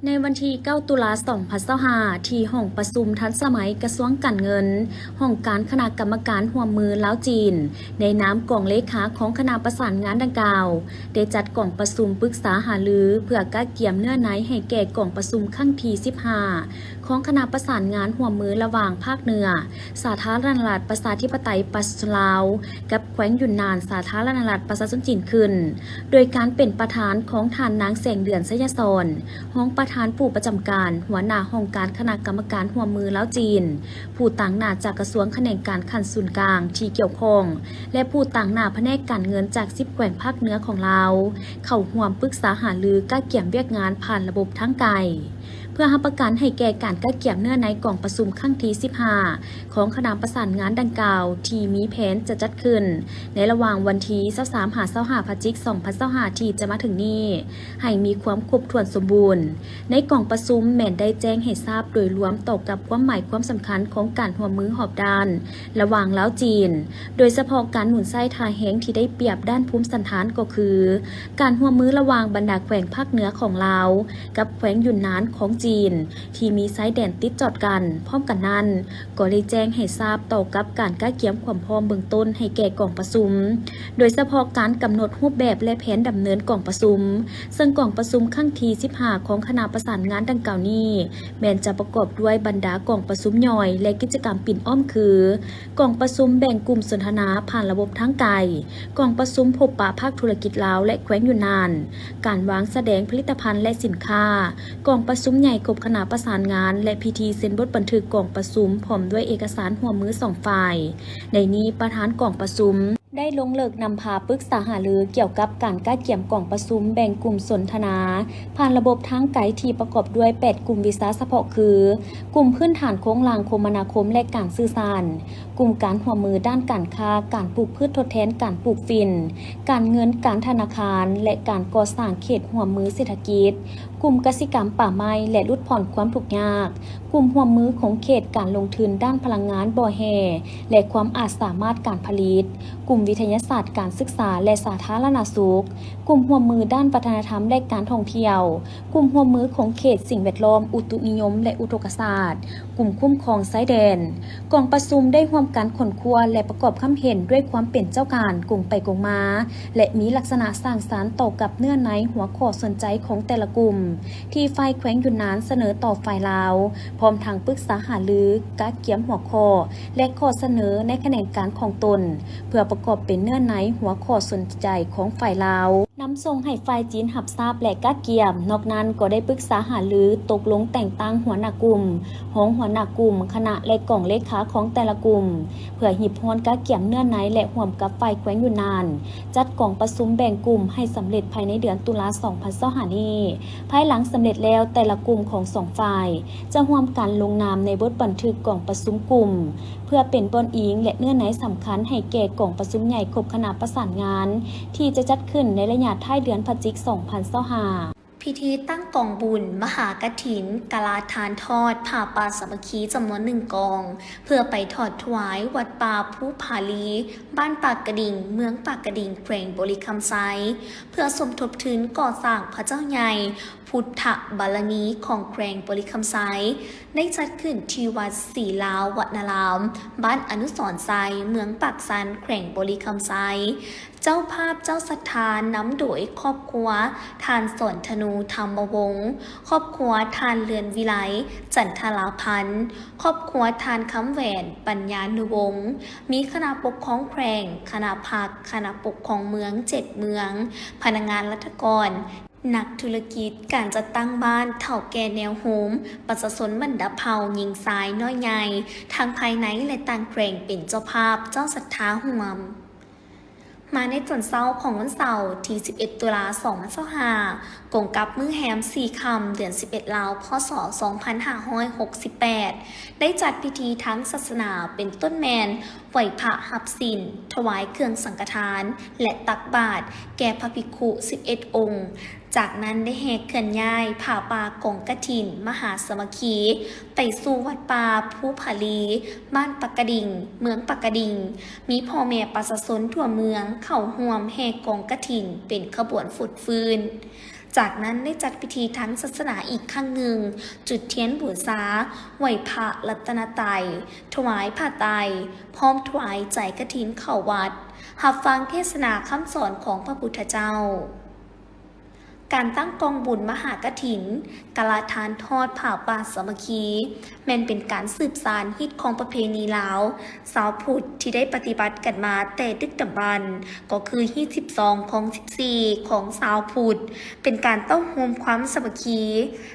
ໃນວັນທີເກົ້າ ຕຸລາ ສອງພັນຊາວຫ້າ ທີ່ຫ້ອງປະຊຸມທັນສະໄໝກະຊວງການເງິນ, ຫ້ອງການຄະນະກຳມະການຮ່ວມມືລາວ-ຈີນ ໃນນາມກອງເລຂາຂອງຄະນະປະສານງານດັ່ງກ່າວ ໄດ້ຈັດກອງປະຊຸມປຶກສາຫາລື ເພື່ອກະກຽມເນື້ອໃນໃຫ້ແກ່ກອງປະຊຸມຄັ້ງທີສິບຫ້າ ຂອງຄະນະປະສານງານຮ່ວມມືລະຫວ່າງພາກເໜືອ ສາທາລະນະລັດປະຊາທິປະໄຕປະຊາຊົນລາວ ກັບແຂວງຢຸນນານ ສາທາລະນະລັດປະຊາຊົນຈີນຂຶ້ນ ໂດຍການເປັນປະທານຂອງທ່ານນາງ ແສງເດືອນ ໄຊຍະສອນ ຮອງປະທານຜູ້ປະຈຳການ ຫົວໜ້າຫ້ອງການຄະນະກຳມະການຮ່ວມມືລາວ-ຈີນ, ຜູ້ຕາງໜ້າຈາກກະຊວງຂະແໜງການຂັ້ນສູນກາງທີ່ກ່ຽວຂ້ອງ ແລະ ຜູ້ຕາງໜ້າພະແນກການເງິນຈາກສິບແຂວງພາກເໜືອຂອງລາວ ເຂົ້າຮ່ວມປຶກສາຫາລືກະກຽມວຽກງານຜ່ານລະບົບທາງໄກ ເພື່ອຮັບປະກັນໃຫ້ແກ່ການກະກຽມເນື້ອໃນກອງປະຊຸມຄັ້ງທີສິບຫ້າ ຂອງຄະນະປະສານງານດັ່ງກ່າວ ທີ່ມີແຜນຈະຈັດຂຶ້ນໃນລະຫວ່າງວັນທີຊາວສາມ ຫາ ຊາວຫ້າ ພະຈິກ ສອງພັນຊາວຫ້າ ທີ່ຈະມາເຖິງນີ້ ໃຫ້ມີຄວາມຄົບຖ້ວນສົມບູນ. ໃນກອງປະຊຸມແມ່ນໄດ້ແຈ້ງໃຫ້ຊາບໂດຍລວມຕໍ່ກັບຄວາມໝາຍຄວາມສຳຄັນຂອງການຮ່ວມມືຮອບດ້ານລະຫວ່າງລາວ-ຈີນ, ໂດຍສະເພາະການໜູນໃຊ້ທ່າແຮງທີ່ໄດ້ປຽບດ້ານພູມສັນຖານ ກໍຄື ການຮ່ວມມືລະຫວ່າງບັນດາແຂວງພາກເໜືອຂອງລາວ ກັບແຂວງຢຸນນານຂອງຈີນ ທີ່ມີຊາຍແດນຕິດຈອດກັນ. ພ້ອມກັນນັ້ນ ກໍໄດ້ແຈ້ງໃຫ້ຊາບຕໍ່ກັບການກະກຽມຄວາມພ້ອມເບື້ອງຕົ້ນໃຫ້ແກ່ກອງປະຊຸມ, ໂດຍສະເພາະການກຳນົດຮູບແບບ ແລະ ແຜນດຳເນີນກອງປະຊຸມ, ເຊິ່ງກອງປະຊຸມຄັ້ງທີສິບຫ້າ ຂອງຄະນະປະສານງານດັ່ງກ່າວນີ້ ແມ່ນຈະປະກອບດ້ວຍບັນດາກອງປະຊຸມຍ່ອຍ ແລະ ກິດຈະກຳປິ່ນອ້ອມຄື ກອງປະຊຸມແບ່ງກຸ່ມສົນທະນາຜ່ານລະບົບທາງໄກ, ກອງປະຊຸມພົບປະພາກທຸລະກິດລາວ ແລະ ແຂວງຢຸນນານ, ການວາງສະແດງຜະລິດຕະພັນ ແລະ ສິນຄ້າ, ກອງປະຊຸມໃຫຍ່ຄົບຄະນະປະສານງານ ແລະ ພິທີເຊັນບົດບັນທຶກກອງປະຊຸມ ພ້ອມດ້ວຍເອກະສານຮ່ວມມືສອງຝ່າຍ. ໃນນີ້ປະທານກອງປະຊຸມ ໄດ້ລົງເລິກນຳພາປຶກສາຫາລືກ່ຽວກັບການກະກຽມກອງປະຊຸມແບ່ງກຸ່ມສົນທະນາຜ່ານລະບົບທາງໄກທີ່ປະກອບດ້ວຍແປດກຸ່ມວິຊາສະເພາະຄື ກຸ່ມພື້ນຖານໂຄງລ່າງຄົມມະນາຄົມ ແລະ ການສື່ສານ, ກຸ່ມການຮ່ວມມືດ້ານການຄ້າ, ການປູກພືດທົດແທນການປູກຝິ່ນ, ການເງິນການທະນາຄານ ແລະ ການກໍ່ສ້າງເຂດຮ່ວມມືເສດຖະກິດ, ກຸ່ມກະສິກຳປ່າໄມ້ ແລະ ຫຼຸດຜ່ອນຄວາມທຸກຍາກ, ກຸ່ມຮ່ວມມືຂົງເຂດການລົງທຶນດ້ານພະລັງງານບໍ່ແຮ່ ແລະ ຄວາມອາດສາມາດການຜະລິດ, ກຸ່ມວິທະຍາສາດການສຶກສາ ແລະ ສາທາລະນະສຸກ, ກຸ່ມຮ່ວມມືດ້ານວັດທະນະທຳ ແລະ ການທ່ອງທ່ຽວ, ກຸ່ມຮ່ວມມືຂົງເຂດສິ່ງແວດລ້ອມ, ອຸຕຸນິຍົມ ແລະ ອຸທົກກະສາດ, ກຸ່ມຄຸ້ມຄອງຊາຍແດນ. ກອງປະຊຸມໄດ້ຮ່ວມກັນຄົ້ນຄວ້າ ແລະ ປະກອບຄຳເຫັນດ້ວຍຄວາມເປັນເຈົ້າການກົງໄປກົງມາ ແລະ ມີລັກສະນະສ້າງສັນຕໍ່ກັບເນື້ອໃນຫົວຂໍ້ສົນໃຈຂອງແຕ່ລະກຸ່ມ ທີ່ຝ່າຍແຂວງຢຸນນານສະເໜີຕໍ່ຝ່າຍລາວ, ພ້ອມທັງປຶກສາຫາລືກະກຽມຫົວຂໍ້ ແລະ ຂໍ້ສະເໜີໃນຂະແໜງການຂອງຕົນ ເພື່ອປະກອບເປັນເນື້ອໃນຫົວຂໍ້ສົນໃຈຂອງຝ່າຍລາວ ນຳສົ່ງໃຫ້ຝ່າຍຈີນຮັບຊາບ ແລະ ກະກຽມ. ນອກນັ້ນກໍໄດ້ປຶກສາຫາລືຕົກລົງແຕ່ງຕັ້ງຫົວໜ້າກຸ່ມ, ຮອງຫົວໜ້າກຸ່ມ, ຄະນະ ແລະ ກອງເລຂາຂອງແຕ່ລະກຸ່ມ ເພື່ອຮີບຮ້ອນກະກຽມເນື້ອໃນ ແລະ ຮ່ວມກັບຝ່າຍແຂວງຢຸນນານ ຈັດກອງປະຊຸມແບ່ງກຸ່ມໃຫ້ສຳເລັດພາຍໃນເດືອນຕຸລາ ສອງພັນຊາວຫ້ານີ້. ພາຍຫຼັງສຳເລັດແລ້ວ, ແຕ່ລະກຸ່ມຂອງສອງຝ່າຍຈະຮ່ວມກັນລົງນາມໃນບົດບັນທຶກກອງປະຊຸມກຸ່ມ ເພື່ອເປັນບ່ອນອີງ ແລະ ເນື້ອໃນສຳຄັນໃຫ້ແກ່ກອງປະຊຸມໃຫຍ່ຄົບຄະນະປະສານງານ ທີ່ຈະຈັດຂຶ້ນໃນໄລຍະທ້າຍເດືອນພະຈິກ ສອງພັນຊາວຫ້າ. ພິທີຕັ້ງກອງບຸນມະຫາກະຖິນກະລາທານທອດຜ້າປ່າສາມັກຄີຈຳນວນໜຶ່ງກອງ ເພື່ອໄປທອດຖວາຍວັດປ່າພູຜາລີ, ບ້ານປາກກະດິງ, ເມືອງປາກກະດິງ, ແຂວງບໍລິຄຳໄຊ, ເພື່ອສົມທົບທຶນກໍ່ສ້າງພະເຈົ້າໃຫຍ່ພຸດທະບາລະມີຂອງແຂວງບໍລິຄຳໄຊ, ໄດ້ຈັດຂຶ້ນທີ່ວັດສີລາວວະນາລາມ, ບ້ານອະນຸສອນໄຊ, ເມືອງປາກຊັນ, ແຂວງບໍລິຄຳໄຊ. ເຈົ້າພາບເຈົ້າສັດທານຳໂດຍຄອບຄົວທ່ານ ສອນທະນູ ທຳມະວົງ, ຄອບຄົວທ່ານ ເລື່ອນວິໄລ ຈັນທະລາພັນ, ຄອບຄົວທ່ານ ຄຳແຫວນ ປັນຍານຸວົງ, ມີຄະນະປົກຄອງແຂວງ, ຄະນະພັກ, ຄະນະປົກຄອງເມືອງເຈັດເມືອງ, ພະນັກງານລັດຖະກອນ, ນັກທຸລະກິດ, ການຈັດຕັ້ງບ້ານ, ເຖົ້າແກ່ແນວໂຮມ, ປະຊາຊົນບັນດາເຜົ່າ, ຍິງຊາຍ, ນ້ອຍໃຫຍ່, ທັງພາຍໃນ ແລະ ຕ່າງແຂວງ ເປັນເຈົ້າພາບເຈົ້າສັດທາຮ່ວມ. ມາໃນຕອນເຊົ້າຂອງວັນເສົາທີສິບເອັດ ຕຸລາ ສອງພັນຊາວຫ້າ ກົງກັບມື້ແຮມສີ່ຄ່ຳ ເດືອນສິບເອັດລາວ ພ.ສ. ສອງພັນຫ້າຮ້ອຍຫົກສິບແປດ ໄດ້ຈັດພິທີທາງສາສະໜາ ເປັນຕົ້ນແມ່ນໄຫວ້ພະຮັບສິນ, ຖວາຍເຄື່ອງສັງກະທານ ແລະ ຕັກບາດແກ່ພະພິກຂຸສິບເອັດອົງ. ຈາກນັ້ນໄດ້ແຫ່ເຄື່ອນຍ້າຍຜ້າປ່າກອງກະຖິນມະຫາສາມັກຄີ ໄປສູ່ວັດປ່າພູຜາລີ, ບ້ານປາກກະດິງ, ເມືອງປາກກະດິງ, ມີພໍ່ແມ່ປະຊາຊົນທົ່ວເມືອງເຂົ້າຮ່ວມແຫ່ກອງກະຖິນເປັນຂະບວນຟົດຟື້ນ. ຈາກນັ້ນໄດ້ຈັດພິທີທາງສາສະໜາອີກຄັ້ງໜຶ່ງ, ຈຸດທຽນບູຊາ, ໄຫວ້ພະລັດຕະນະໄຕ, ຖວາຍຜ້າໄຕ, ພ້ອມຖວາຍໃຈກະຖິນເຂົ້າວັດ, ຮັບຟັງເທດສະໜາຄຳສອນຂອງພະພຸດທະເຈົ້າ. ການຕັ້ງກອງບຸນມະຫາກະຖິນ, ກາລະທານທອດຜ້າປ່າສາມັກຄີ ແມ່ນເປັນການສືບສານຮີດຄອງປະເພນີລາວຊາວພຸດທີ່ໄດ້ປະຕິບັດກັນມາແຕ່ດຶກດຳບັນ, ກໍຄືຮີດສິບສອງຄອງສິບສີ່ຂອງຊາວພຸດ, ເປັນການເຕົ້າໂຮມຄວາມສາມັກຄີ,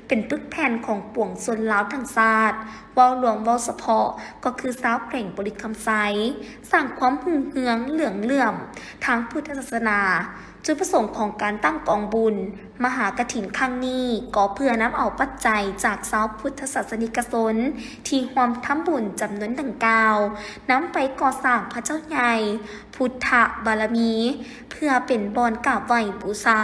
ເປັນປຶກແຜ່ນຂອງປວງຊົນລາວທັງຊາດ, ເວົ້າລວມເວົ້າສະເພາະກໍຄືຊາວແຂວງບໍລິຄຳໄຊ, ສ້າງຄວາມຮຸ່ງເຮືອງເຫຼືອງເຫຼື້ອມທາງພຸດທະສາສະໜາ. ຈຸດປະສົງຂອງການຕັ້ງກອງບຸນມະຫາກະຖິນຄັ້ງນີ້ ກໍເພື່ອນຳເອົາປັດໄຈຈາກຊາວພຸດທະສາສະນິກະຊົນທີ່ຮ່ວມທຳບຸນຈຳນວນດັ່ງກ່າວ ນຳໄປກໍ່ສ້າງພະເຈົ້າໃຫຍ່ພຸດທະບາລະມີ ເພື່ອເປັນບ່ອນກາບໄຫວ້ບູຊາ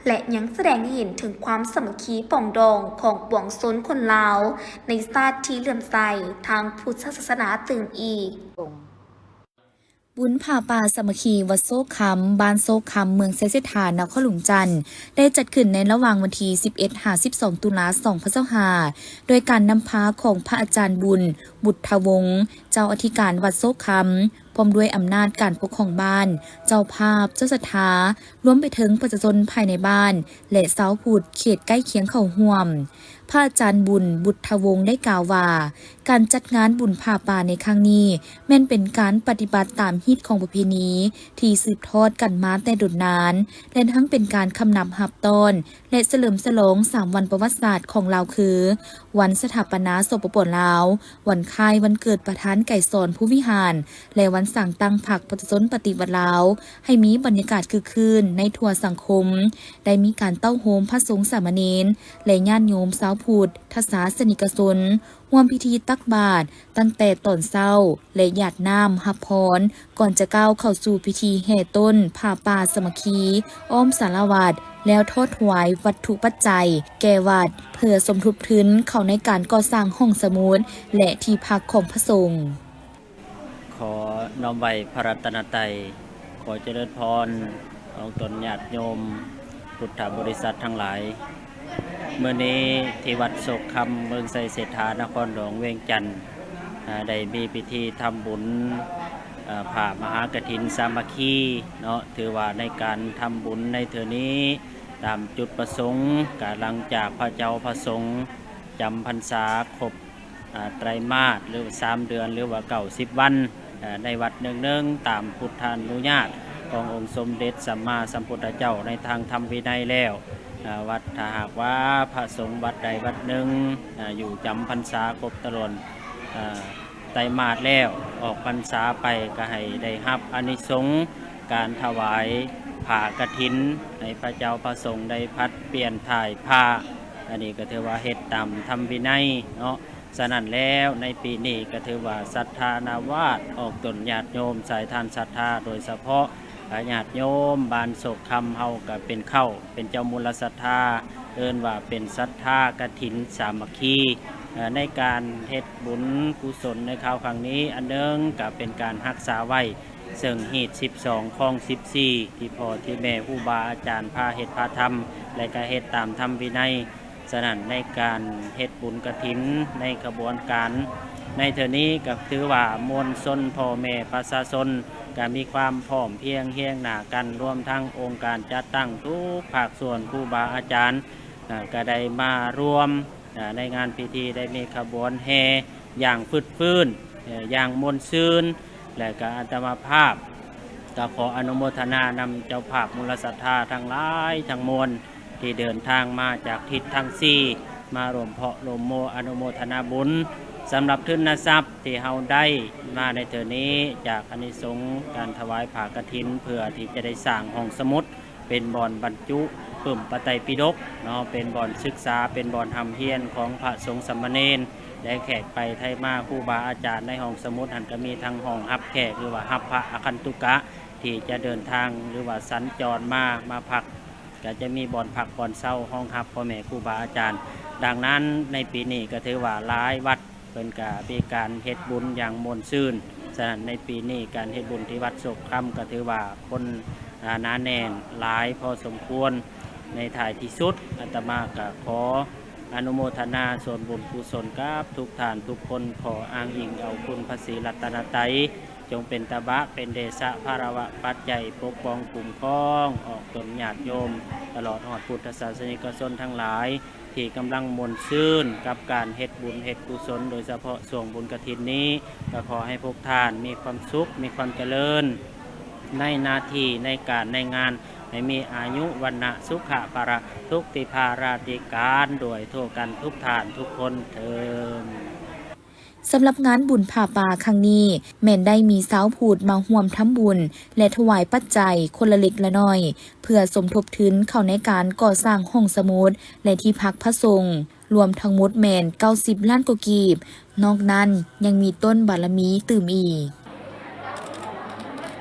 ແລະ ຍັງສະແດງໃຫ້ເຫັນເຖິງຄວາມສາມັກຄີປອງດອງຂອງປວງຊົນຄົນລາວໃນຊາດທີ່ເຫຼື້ອມໃສທາງພຸດທະສາສະໜາຕື່ມອີກ. ບຸນຜ້າປ່າສາມັກຄີວັດໂຊກຄຳ, ບ້ານໂຊກຄຳ, ເມືອງໄຊເສດຖາ, ນະຄອນຫຼວງຈັນ ໄດ້ຈັດຂຶ້ນໃນລະຫວ່າງວັນທີສິບເອັດຫາສິບສອງ ຕຸລາ ສອງພັນຊາວຫ້າ ໂດຍການນຳພາຂອງພະອາຈານບຸນ ບຸດທະວົງ ເຈົ້າອະທິການວັດໂຊກຄຳ, ພ້ອມດ້ວຍອຳນາດການປົກຄອງບ້ານ, ເຈົ້າພາບ, ເຈົ້າສັດທາ, ລວມໄປເຖິງປະຊາຊົນພາຍໃນບ້ານ ແລະ ຊາວພຸດເຂດໃກ້ຄຽງເຂົ້າຮ່ວມ. ພະອາຈານບຸນ ບຸດທະວົງ ໄດ້ກ່າວວ່າ ການຈັດງານບຸນຜ້າປ່າໃນຄັ້ງນີ້ ແມ່ນເປັນການປະຕິບັດຕາມຮີດຄອງປະເພນີທີ່ສືບທອດກັນມາແຕ່ດົນນານ ແລະ ທັງເປັນການຄຳນັບຮັບຕ້ອນ ແລະ ສະເຫຼີມສະຫຼອງສາມວັນປະຫວັດສາດຂອງລາວຄື ວັນສະຖາປະນາ ສປປ ລາວ, ວັນຄ້າຍວັນເກີດປະທານໄກສອນ ພູວິຫານ ແລະ ວັນສ້າງຕັ້ງພັກປະຊາຊົນປະຕິວັດລາວ ໃຫ້ມີບັນຍາກາດຄຶກຄື້ນໃນທົ່ວສັງຄົມ, ໄດ້ມີການເຕົ້າໂຮມພະສົງສາມະເນນ ແລະ ຍາດໂຍມຊາວພຸດທະສາສະນິກະຊົນ ຮ່ວມພິທີຕັກບາດຕັ້ງແຕ່ຕອນເຊົ້າ ແລະ ຢາດນ້ຳຮັບພອນ ກ່ອນຈະກ້າວເຂົ້າສູ່ພິທີແຫ່ຕົ້ນຜ້າປ່າສາມັກຄີອ້ອມສາລາວັດ ແລ້ວທອດຖວາຍວັດຖຸປັດໄຈແກ່ວັດ ເພື່ອສົມທົບທຶນເຂົ້າໃນການກໍ່ສ້າງຫ້ອງສະໝຸດ ແລະ ທີ່ພັກຂອງພະສົງ. ຂໍນ້ອມໄຫວ້ພະລັດຕະນະໄຕ, ຂໍຈະເລີນພອນອອກຕົນຍາດໂຍມພຸດທະບໍລິສັດທັງຫຼາຍ. ມື້ນີ້ທີ່ວັດໂຊກຄຳ ເມືອງໄຊເສດຖາ ນະຄອນຫຼວງວຽງຈັນ ອາ ໄດ້ມີພິທີທຳບຸນ ອາ ຜ້າມະຫາກະຖິນສາມັກຄີເນາະ. ຖືວ່າໃນການທຳບຸນໃນເທື່ອນີ້ ຕາມຈຸດປະສົງ ກະຫຼັງຈາກພະເຈົ້າພະສົງຈຳພັນສາຄົບ ອາ ໄຕຣມາດ ຫຼື ສາມເດືອນ ຫຼືວ່າ ເກົ້າສິບວັນ ອາ ໃນວັດເນີງໆ ຕາມພຸດທານຸຍາດຂອງອົງສົມເດັດສຳມາສຳພຸດທະເຈົ້າໃນທາງທຳວິໄນແລ້ວ, ອາ ວັດ ຖ້າຫາກວ່າພະສົງວັດໃດວັດໜຶ່ງ ອາ ຢູ່ຈຳພັນສາຄົບຕະຫຼອດ ອາ ໄຕຣມາດແລ້ວ ອອກພັນສາໄປ ກໍໃຫ້ໄດ້ຮັບອານິສົງການຖວາຍຜ້າກະຖິນ ໃຫ້ພະເຈົ້າພະສົງໄດ້ຜັດປ່ຽນຖ່າຍຜ້າ. ອັນນີ້ກໍຖືວ່າເຮັດຕາມທຳວິໄນເນາະ. ສະນັ້ນແລ້ວ ໃນປີນີ້ກໍຖືວ່າສັດທານາວາດອອກຕົນຍາດໂຍມສາຍທານສັດທາ ໂດຍສະເພາະ ອາ ຍາດໂຍມບ້ານໂຊກຄຳເຮົາກໍເປັນເຄົ້າ ເປັນເຈົ້າມູນລະສັດທາ ເອີ້ນວ່າເປັນສັດທາກະຖິນສາມັກຄີ. ເອີ ໃນການເຮັດບຸນກຸສົນໃນຄາວຄັ້ງນີ້ ອັນໜຶ່ງກໍເປັນການຮັກສາໄວ້ ເຊິ່ງຮີດສິບສອງຄອງສິບສີ່ ທີ່ພໍ່ທີ່ແມ່ຄູບາອາຈານພາເຮັດພາທຳ ແລະ ກໍເຮັດຕາມທຳວິໄນ. ສະນັ້ນ ໃນການເຮັດບຸນກະຖິນ ໃນຂະບວນການໃນເທື່ອນີ້ ກໍຖືວ່າມວນຊົນ ພໍ່ແມ່ປະຊາຊົນ ກໍມີຄວາມພ້ອມພຽງຮຽງໜ້າກັນ, ລວມທັງອົງການຈັດຕັ້ງທຸກພາກສ່ວນ, ຄູບາອາຈານ ອາ ກໍໄດ້ມາຮ່ວມ ອາ ໃນງານພິທີ ໄດ້ມີຂະບວນແຫ່ຢ່າງຟຶດຟື້ນ ເອີ ຢ່າງມ່ວນຊື່ນ ແລະ ກໍອາດຕະມາພາບກໍຂໍອະນຸໂມທະນານຳເຈົ້າພາບມູນລະສັດທາທັງຫຼາຍທັງມວນ ທີ່ເດີນທາງມາຈາກທິດທັງສີ່ ມາຮ່ວມເພາະລົມໂມອະນຸໂມທະນາບຸນ. ສຳລັບທຶນນະຊັບທີ່ເຮົາໄດ້ມາໃນເທື່ອນີ້ ຈາກອານິສົງການຖວາຍຜ້າກະຖິນ ເພື່ອທີ່ຈະໄດ້ສ້າງຫ້ອງສະໝຸດ ເປັນບ່ອນບັນຈຸປຶ້ມພະໄຕປິດົກເນາະ, ເປັນບ່ອນສຶກສາ ເປັນບ່ອນຮ່ຳຮຽນຂອງພະສົງສາມະເນນ ແລະ ແຂກໄປໄທມາ. ຄູບາອາຈານໃນຫ້ອງສະໝຸດຫັ້ນ ກໍມີທັງຫ້ອງຮັບແຂກ ຫຼືວ່າຮັບພະອາຄັນຕຸກະ ທີ່ຈະເດີນທາງ ຫຼືວ່າສັນຈອນມາ ມາພັກ ກໍຈະມີບ່ອນພັກບ່ອນເຊົາຮອງຮັບພໍ່ແມ່ຄູບາອາຈານ. ດັ່ງນັ້ນ ໃນປີນີ້ກໍຖືວ່າຫຼາຍວັດເພິ່ນກໍມີການເຮັດບຸນຢ່າງມ່ວນຊື່ນ. ສະນັ້ນ ໃນປີນີ້ການເຮັດບຸນທີ່ວັດໂຊກຄຳກໍຖືວ່າຄົນ ອາ ໜາແໜ້ນຫຼາຍພໍສົມຄວນ. ໃນທ້າຍທີ່ສຸດ ອາດຕະມາກໍຂໍອະນຸໂມທະນາສ່ວນບຸນກຸສົນກັບທຸກທ່ານທຸກຄົນ, ຂໍອ້າງອີງເອົາຄຸນພະສີລັດຕະນະໄຕ ຈົ່ງເປັນຕະບະ ເປັນເດຊະພາລະວະປັດໄຈ ປົກປ້ອງຄຸ້ມຄອງອອກຕົນຍາດໂຍມ ຕະຫຼອດຮອດພຸດທະສາສະນິກະຊົນທັງຫຼາຍ ທີ່ກຳລັງມ່ວນຊື່ນກັບການເຮັດບຸນເຮັດກຸສົນ, ໂດຍສະເພາະຊ່ວງບຸນກະຖິນນີ້ ກໍຂໍໃຫ້ພວກທ່ານມີຄວາມສຸກ, ມີຄວາມຈະເລີນໃນໜ້າທີ່, ໃນການ, ໃນງານ, ໃຫ້ມີອາຍຸ, ວັນນະ, ສຸຂະ, ພະລະ, ທຸກຕິພາລາຕິການ ດ້ວຍທົ່ວກັນທຸກທ່ານທຸກຄົນເທີ້ນ. ສຳລັບງານບຸນຜ້າປ່າຄັ້ງນີ້ ແມ່ນໄດ້ມີຊາວພຸດມາຮ່ວມທຳບຸນ ແລະ ຖວາຍປັດໄຈຄົນລະເລັກລະນ້ອຍ ເພື່ອສົມທົບທຶນເຂົ້າໃນການກໍ່ສ້າງຫ້ອງສະໝຸດ ແລະ ທີ່ພັກພະສົງ ລວມທັງໝົດແມ່ນເກົ້າສິບລ້ານກວ່າກີບ, ນອກນັ້ນຍັງມີຕົ້ນບາລະມີຕື່ມອີກ.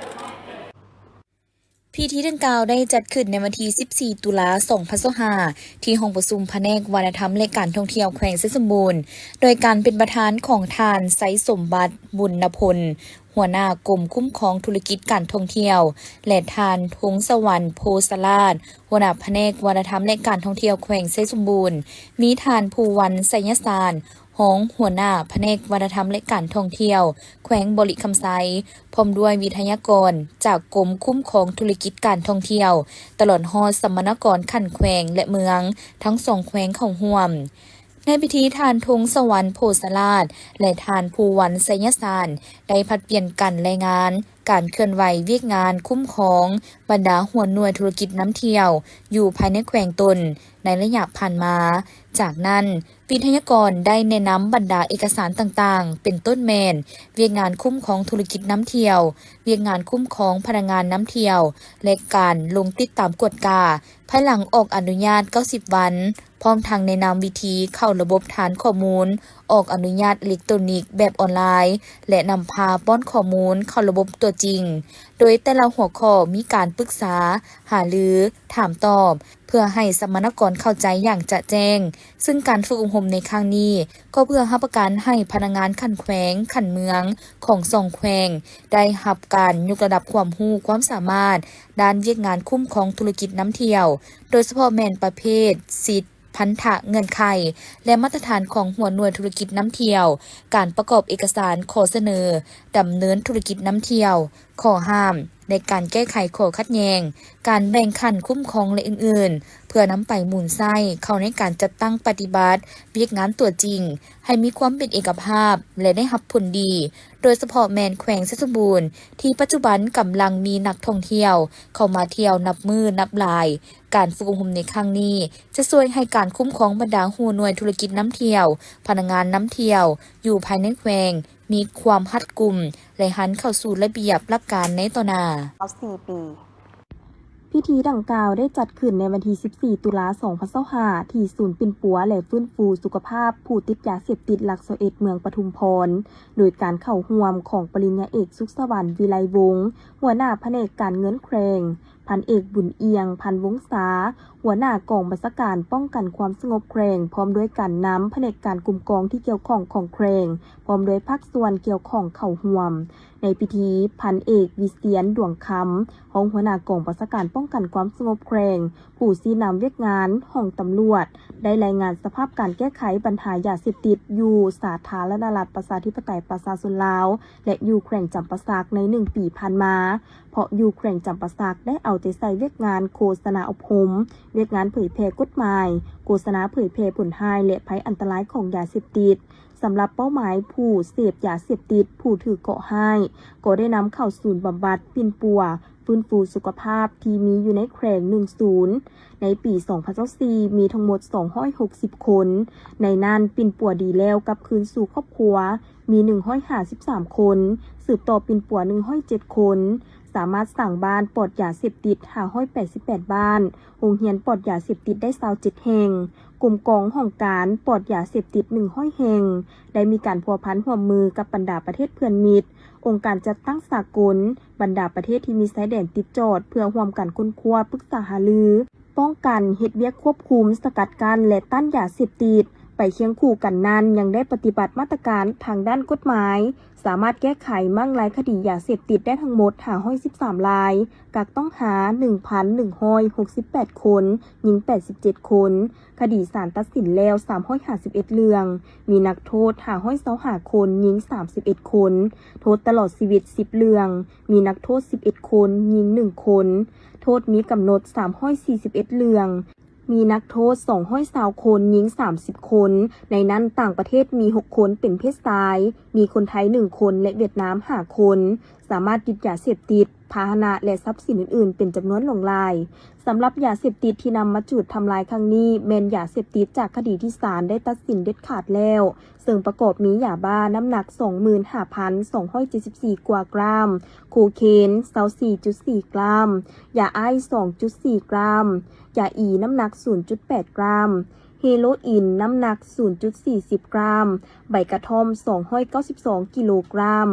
ພິທີດັ່ງກ່າວໄດ້ຈັດຂຶ້ນໃນວັນທີສິບສີ່ ຕຸລາ ສອງພັນຊາວຫ້າ ທີ່ຫ້ອງປະຊຸມພະແນກວັດທະນະທຳ ແລະ ການທ່ອງທ່ຽວແຂວງໄຊສົມບູນ ໂດຍການເປັນປະທານຂອງທ່ານ ໄຊສົມບັດ ບຸນນະພົນ ຫົວໜ້າກົມຄຸ້ມຄອງທຸລະກິດການທ່ອງທ່ຽວ ແລະ ທ່ານ ທົງສະຫວັນ ໂພສະລາດ ຫົວໜ້າພະແນກວັດທະນະທຳ ແລະ ການທ່ອງທ່ຽວແຂວງໄຊສົມບູນ, ມີທ່ານ ພູວັນ ໄຊຍະສານ ຮອງຫົວໜ້າພະແນກວັດທະນະທຳ ແລະ ການທ່ອງທ່ຽວແຂວງບໍລິຄຳໄຊ, ພ້ອມດ້ວຍວິທະຍາກອນຈາກກົມຄຸ້ມຄອງທຸລະກິດການທ່ອງທ່ຽວ, ຕະຫຼອດຮອດສຳມະນາກອນຂັ້ນແຂວງ ແລະ ເມືອງ ທັງສອງແຂວງເຂົ້າຮ່ວມ. ໃນພິທີ ທ່ານ ທົງສະຫວັນ ໂພສະລາດ ແລະ ທ່ານ ພູວັນ ໄຊຍະສານ ໄດ້ຜັດປ່ຽນກັນລາຍງານການເຄື່ອນໄຫວວຽກງານຄຸ້ມຄອງບັນດາຫົວໜ່ວຍທຸລະກິດນຳທ່ຽວຢູ່ພາຍໃນແຂວງຕົນໃນໄລຍະຜ່ານມາ. ຈາກນັ້ນ, ວິທະຍາກອນໄດ້ແນະນຳບັນດາເອກະສານຕ່າງໆ ເປັນຕົ້ນແມ່ນ ວຽກງານຄຸ້ມຄອງທຸລະກິດນຳທ່ຽວ, ວຽກງານຄຸ້ມຄອງພະນັກງານນຳທ່ຽວ ແລະ ການລົງຕິດຕາມກວດກາ ພາຍຫຼັງອອກອະນຸຍາດເກົ້າສິບວັນ, ພ້ອມທັງແນະນຳວິທີເຂົ້າລະບົບຖານຂໍ້ມູນອອກອະນຸຍາດເອເລັກໂຕຣນິກແບບອອນລາຍ ແລະ ນຳພາປ້ອນຂໍ້ມູນເຂົ້າລະບົບຕົວຈິງ, ໂດຍແຕ່ລະຫົວຂໍ້ມີການປຶກສາ, ຫາລື, ຖາມຕອບ ເພື່ອໃຫ້ສຳມະນາກອນເຂົ້າໃຈຢ່າງຈະແຈ້ງ, ຊຶ່ງການຝຶກອົບຮົມໃນຄັ້ງນີ້ ກໍເພື່ອຮັບປະກັນໃຫ້ພະນັກງານຂັ້ນແຂວງ, ຂັ້ນເມືອງຂອງສອງແຂວງ ໄດ້ຮັບການຍົກລະດັບຄວາມຮູ້ຄວາມສາມາດດ້ານວຽກງານຄຸ້ມຄອງທຸລະກິດນຳທ່ຽວ, ໂດຍສະເພາະແມ່ນປະເພດສິດ, ພັນທະເງື່ອນໄຂ ແລະ ມາດຕະຖານຂອງຫົວໜ່ວຍທຸລະກິດນຳທ່ຽວ, ການປະກອບເອກະສານຂໍສະເໜີດຳເນີນທຸລະກິດນຳທ່ຽວ, ຂໍ້ຫ້າມ ແລະ ການແກ້ໄຂຂໍ້ຂັດແຍ່ງ, ການແບ່ງຂັ້ນຄຸ້ມຄອງ ແລະ ອື່ນໆ ເພື່ອນຳໄປໝູນໃຊ້ເຂົ້າໃນການຈັດຕັ້ງປະຕິບັດວຽກງານຕົວຈິງ ໃຫ້ມີຄວາມເປັນເອກະພາບ ແລະ ໄດ້ຮັບຜົນດີ, ໂດຍສະເພາະແມ່ນແຂວງໄຊສົມບູນ ທີ່ປັດຈຸບັນກຳລັງມີນັກທ່ອງທ່ຽວເຂົ້າມາທ່ຽວນັບມື້ນັບຫຼາຍ. ການຝຶກອົບຮົມໃນຄັ້ງນີ້ ຈະຊ່ວຍໃຫ້ການຄຸ້ມຄອງບັນດາຫົວໜ່ວຍທຸລະກິດນຳທ່ຽວ, ພະນັກງານນຳທ່ຽວຢູ່ພາຍໃນແຂວງ ມີຄວາມຮັດກຸມ ແລະ ຫັນເຂົ້າສູ່ລະບຽບຫຼັກການໃນຕໍ່ໜ້າ. ເກົ້າສິບປີ. ພິທີດັ່ງກ່າວໄດ້ຈັດຂຶ້ນໃນວັນທີສິບສີ່ ຕຸລາ ສອງພັນຊາວຫ້າ ທີ່ສູນປິ່ນປົວ ແລະ ຟື້ນຟູສຸຂະພາບຜູ້ຕິດຢາເສບຕິດຫຼັກຊາວເອັດ ເມືອງປະທຸມພອນ, ໂດຍການເຂົ້າຮ່ວມຂອງປະລິນຍາເອກ ສຸກສະຫວັນ ວິໄລວົງ ຫົວໜ້າພະແນກການເງິນແຂວງ, ພັນເອກ ບຸນອຽງ ພັນວົງສາ ຫົວໜ້າກອງບັນຊາການປ້ອງກັນຄວາມສະຫງົບແຂວງ ພ້ອມດ້ວຍການນຳພະແນກການກົມກອງທີ່ກ່ຽວຂ້ອງຂອງແຂວງ ພ້ອມດ້ວຍພາກສ່ວນກ່ຽວຂ້ອງເຂົ້າຮ່ວມ. ໃນພິທີ, ພັນເອກ ວິສຽນ ດວງຄຳ ຮອງຫົວໜ້າກອງບັນຊາການປ້ອງກັນຄວາມສະຫງົບແຂວງ ຜູ້ຊີ້ນຳວຽກງານຫ້ອງຕຳຫຼວດ ໄດ້ລາຍງານສະພາບການແກ້ໄຂບັນຫາຢາເສບຕິດຢູ່ສາທາລະນະລັດ ປະຊາທິປະໄຕ ປະຊາຊົນລາວ ແລະ ຢູ່ແຂວງຈຳປາສັກໃນໜຶ່ງປີຜ່ານມາ, ເພາະຢູ່ແຂວງຈຳປາສັກໄດ້ເອົາໃຈໃສ່ວຽກງານໂຄສະນາອົບຮົມ, ວຽກງານເຜີຍແຜ່ກົດໝາຍ, ໂຄສະນາເຜີຍແຜ່ຜົນຮ້າຍ ແລະ ໄພອັນຕະລາຍຂອງຢາເສບຕິດ. ສຳລັບເປົ້າໝາຍຜູ້ເສບຢາເສບຕິດ, ຜູ້ຖືກເຄາະຮ້າຍ ກໍໄດ້ນຳເຂົ້າສູນບຳບັດປິ່ນປົວ, ຟື້ນຟູສຸຂະພາບທີ່ມີຢູ່ໃນແຂວງໜຶ່ງສູນ. ໃນປີສອງພັນຊາວສີ່ ມີທັງໝົດສອງຮ້ອຍຫົກສິບຄົນ, ໃນນັ້ນປິ່ນປົວດີແລ້ວກັບຄືນສູ່ຄອບຄົວ ມີໜຶ່ງຮ້ອຍຫ້າສິບສາມຄົນ, ສືບຕໍ່ປິ່ນປົວໜຶ່ງຮ້ອຍເຈັດຄົນ, ສາມາດສ້າງບ້ານປອດຢາເສບຕິດຫ້າຮ້ອຍແປດສິບແປດບ້ານ, ໂຮງຮຽນປອດຢາເສບຕິດໄດ້ຊາວເຈັດແຫ່ງ, ກົມກອງຫ້ອງການປອດຢາເສບຕິດໜຶ່ງຮ້ອຍແຫ່ງ, ໄດ້ມີການພົວພັນຮ່ວມມືກັບບັນດາປະເທດເພື່ອນມິດ, ອົງການຈັດຕັ້ງສາກົນ, ບັນດາປະເທດທີ່ມີຊາຍແດນຕິດຈອດ ເພື່ອຮ່ວມກັນຄົ້ນຄວ້າ, ປຶກສາຫາລື, ປ້ອງກັນ, ເຮັດວຽກຄວບຄຸມ, ສະກັດກັ້ນ ແລະ ຕ້ານຢາເສບຕິດ, ໄປຄຽງຄູ່ກັນນັ້ນ ຍັງໄດ້ປະຕິບັດມາດຕະການທາງດ້ານກົດໝາຍ, ສາມາດແກ້ໄຂມ້າງລາຍຄະດີຢາເສບຕິດໄດ້ທັງໝົດຫ້າຮ້ອຍສິບສາມລາຍ, ກັກຕ້ອງຫາໜຶ່ງພັນໜຶ່ງຮ້ອຍຫົກສິບແປດຄົນ, ຍິງແປດສິບເຈັດຄົນ, ຄະດີສານຕັດສິນແລ້ວສາມຮ້ອຍຫ້າສິບເອັດເລື່ອງ, ມີນັກໂທດຫ້າຮ້ອຍຊາວຫ້າຄົນ, ຍິງສາມສິບເອັດຄົນ, ໂທດຕະຫຼອດຊີວິດສິບເລື່ອງ, ມີນັກໂທດສິບເອັດຄົນ, ຍິງໜຶ່ງຄົນ, ໂທດມີກຳນົດສາມຮ້ອຍສີ່ສິບເອັດເລື່ອງ, ມີນັກໂທດສອງຮ້ອຍຊາວຄົນ, ຍິງສາມສິບຄົນ, ໃນນັ້ນຕ່າງປະເທດມີຫົກຄົນເປັນເພດຊາຍ, ມີຄົນໄທໜຶ່ງຄົນ ແລະ ຫວຽດນາມຫ້າຄົນ. ສາມາດຍຶດຢາເສບຕິດ, ພາຫະນະ ແລະ ຊັບສິນອື່ນໆເປັນຈຳນວນຫຼວງຫຼາຍ. ສຳລັບຢາເສບຕິດທີ່ນຳມາຈູດທຳລາຍຄັ້ງນີ້ ແມ່ນຢາເສບຕິດຈາກຄະດີທີ່ສານໄດ້ຕັດສິນເດັດຂາດແລ້ວ, ເຊິ່ງປະກອບມີຢາບ້ານ້ຳໜັກສອງໝື່ນຫ້າພັນສອງຮ້ອຍເຈັດສິບສີ່ກວ່າກຣາມ, ໂຄເຄນຊາວສີ່ຈຸດສີ່ກຣາມ, ຢາໄອສ໌ສອງຈຸດສີ່ກຣາມ, ຢາອີນ້ຳໜັກສູນຈຸດແປດກຣາມ, ເຮໂລອີນນ້ຳໜັກສູນຈຸດສີ່ສິບກຣາມ, ໃບກະທ່ອມສອງຮ້ອຍເກົ້າສິບສອງກິໂລກຣາມ.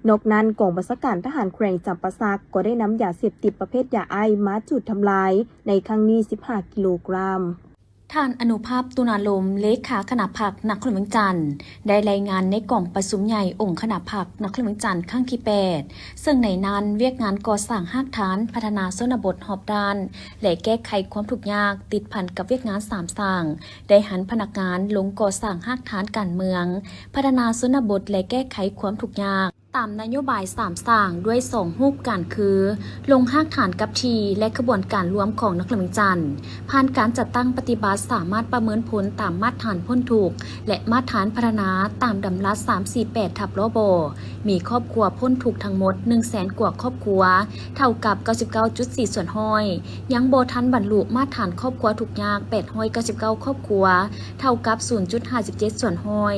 ນອກນັ້ນ, ກອງບັນຊາການທະຫານແຂວງຈຳປາສັກກໍໄດ້ນຳຢາເສບຕິດປະເພດຢາໄອສ໌ມາຈູດທຳລາຍໃນຄັ້ງນີ້ສິບຫ້າກິໂລກຣາມ. ທ່ານ ອະນຸພາບ ຕຸນາລົມ ເລຂາຄະນະພັກນະຄອນຫຼວງວຽງຈັນ ໄດ້ລາຍງານໃນກອງປະຊຸມໃຫຍ່ອົງຄະນະພັກນະຄອນຫຼວງວຽງຈັນຄັ້ງທີແປດ ເຊິ່ງໃນນັ້ນວຽກງານກໍ່ສ້າງຮາກຖານ, ພັດທະນາຊົນນະບົດຮອບດ້ານ ແລະ ແກ້ໄຂຄວາມທຸກຍາກ ຕິດພັນກັບວຽກງານສາມສ້າງ ໄດ້ຫັນພະນັກງານລົງກໍ່ສ້າງຮາກຖານການເມືອງ, ພັດທະນາຊົນນະບົດ ແລະ ແກ້ໄຂຄວາມທຸກຍາກ ຕາມນະໂຍບາຍສາມສ້າງດ້ວຍສອງຮູບການຄື ລົງຮາກຖານກັບທີ່ ແລະ ຂະບວນການລວມຂອງນະຄອນຫຼວງວຽງຈັນ ຜ່ານການຈັດຕັ້ງປະຕິບັດສາມາດປະເມີນຜົນຕາມມາດຖານພົ້ນທຸກ ແລະ ມາດຖານພັດທະນາຕາມດຳລັດສາມສີ່ແປດທັບ ລບ ມີຄອບຄົວພົ້ນທຸກທັງໝົດໜຶ່ງແສນກວ່າຄອບຄົວ ເທົ່າກັບເກົ້າສິບເກົ້າຈຸດສີ່ສ່ວນຮ້ອຍ, ຍັງບໍ່ທັນບັນລຸມາດຖານຄອບຄົວທຸກຍາກແປດຮ້ອຍເກົ້າສິບເກົ້າຄອບຄົວ ເທົ່າກັບສູນຈຸດຫ້າສິບເຈັດສ່ວນຮ້ອຍ,